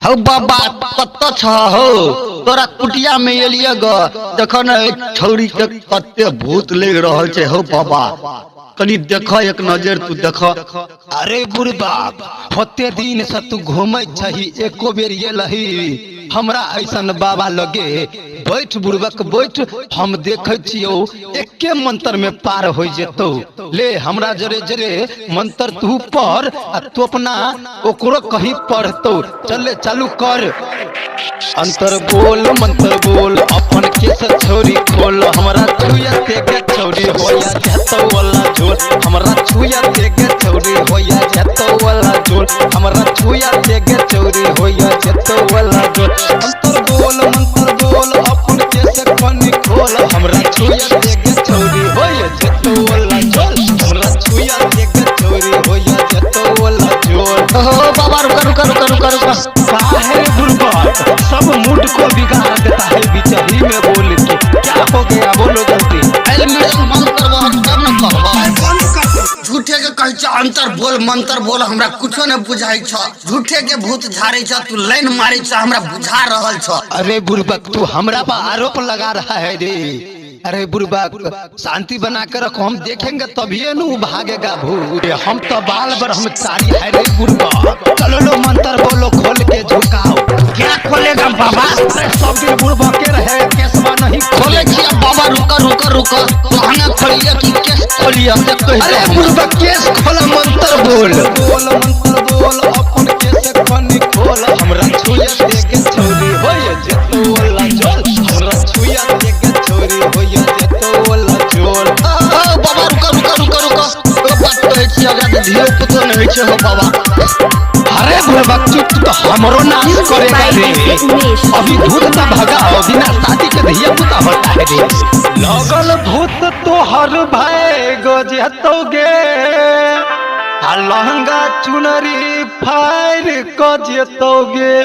हौ बाबा, कत्त छ हौ? तोरा कुटिया में एलिए ग, देख न छौरी के कते भूत लग रहल छै। हौ बाबा, कनी देख, एक नजर तू देख। अरे बुढ़बाप, होते दिन से तू घूमै छही, एको बेर गेलही हमरा ऐसन बाबा लगे? बैठ बुढ़बक बैठ, हम देखै छियौ, एके मंत्र में पार हो जेतौ। ले हमरा जरे जरे मंत्र तू पढ़ आ तू अपना ओकरो कहीं पढ़तौ। चले चालू कर। अंतर बोल मंत्र बोल, अपन केस छोरी खोल, हमरा छुया ते के छौरी होया जेतौ वाला झोल। हमरा छुया ते के छौरी होया जेतौ वाला झोल। हमरा छुया ते के छौरी होया जेतौ वाला झोल। अंतर बोल मंत्र बोल, अपन केस कनी खोल, हमरा छुया ते के छौरी होया जेतौ वाला झोल। हमरा छुया ते के छौरी होया जेतौ वाला झोल। हो बाबा, रुका रुका रुका रुका रुका। काहे बुड़बक, सब मूड को बिगाड़ देता है बिचही में बोल के। क्या हो गया, बोलो जल्दी। एल मिडल बंद करबह तब न कहबह। झूठे के कहै छ अंतर बोल मंत्र बोल, हमरा कुछो न बुझाइ छ। झूठे के भूत झाड़ै छ तू, लाइन मारै छ, हमरा बुझा रहल छ। अरे बुड़बक, तू हमरा पर आरोप लगा रहा है रे। अरे बुड़बक, शांति बना कर रखो, हम देखेंगे तभी न उ भागेगा भूत। हम तो बाल ब्रह्मचारी है रे बुड़बक। चलो लो मंत्र बोलो, खोल के झुकाओ। क्या खोलेगा बाबा? अरे सब दिन बुड़बक के रहे, केसवा नहीं खोले खोले। छियै बाबा, रुका रुका रुका, लहंगा खोलिए कि केस खोलिए से कहि। अरे बुड़बक, केस खोला, मंत्र बोल। बोल मंत्र बोल, अपन केस कनी खोल, हमरा छुया दे के छौरी होय जेतो वाला झोल। हमरा छुया दे के छौरी होय जेतो वाला झोल। ओ बाबा, रुका रुका रुका रुका, ओ बात कहै छी, अगर धियो पुतो नहि होइ छै हो बाबा। अरे बुड़बक चुप, तू तो हमरो नाश करेगा रे। अभी भूत तो भगाओ, बिना शादी के धिया पुता होता है रे। लगल भूत तोहर भाई गो जेतोगे, आ लहंगा चुनरी फायर क जेतोगे।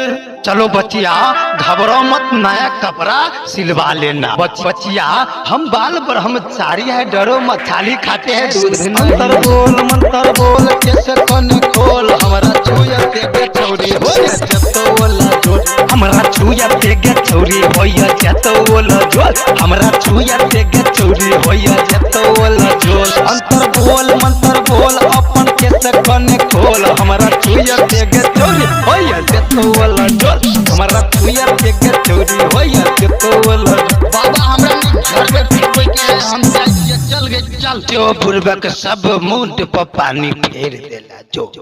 चलो बचिया, घबराओ मत, नया कपड़ा सिलवा लेना। बचिया, हम बाल ब्रह्मचारी है, डरो मत, छाली खाते हैं दूध। मंत्र बोल मंत्र बोल, केस कन खोल, हमरा छुया ते के छौरी होया जेतो वाला झोल। हमरा छुया ते के छौरी होया जेतो वाला झोल। हमरा छुया ते के छौरी होया जेतो वाला झोल। अंतर बोल मंत्र बोल, अपन केस कन खोल, हमरा छुया ते के छौरी होया जेतो वाला झोल। हमरा छुया ते के छौरी होया जेतो वाला झोल। बाबा, हमरा नहीं घर पे फिरबै के है, हम जाइ छियै, चल गे चल। जो बुड़बक, सब मुंड पर पानी फेर देला जो।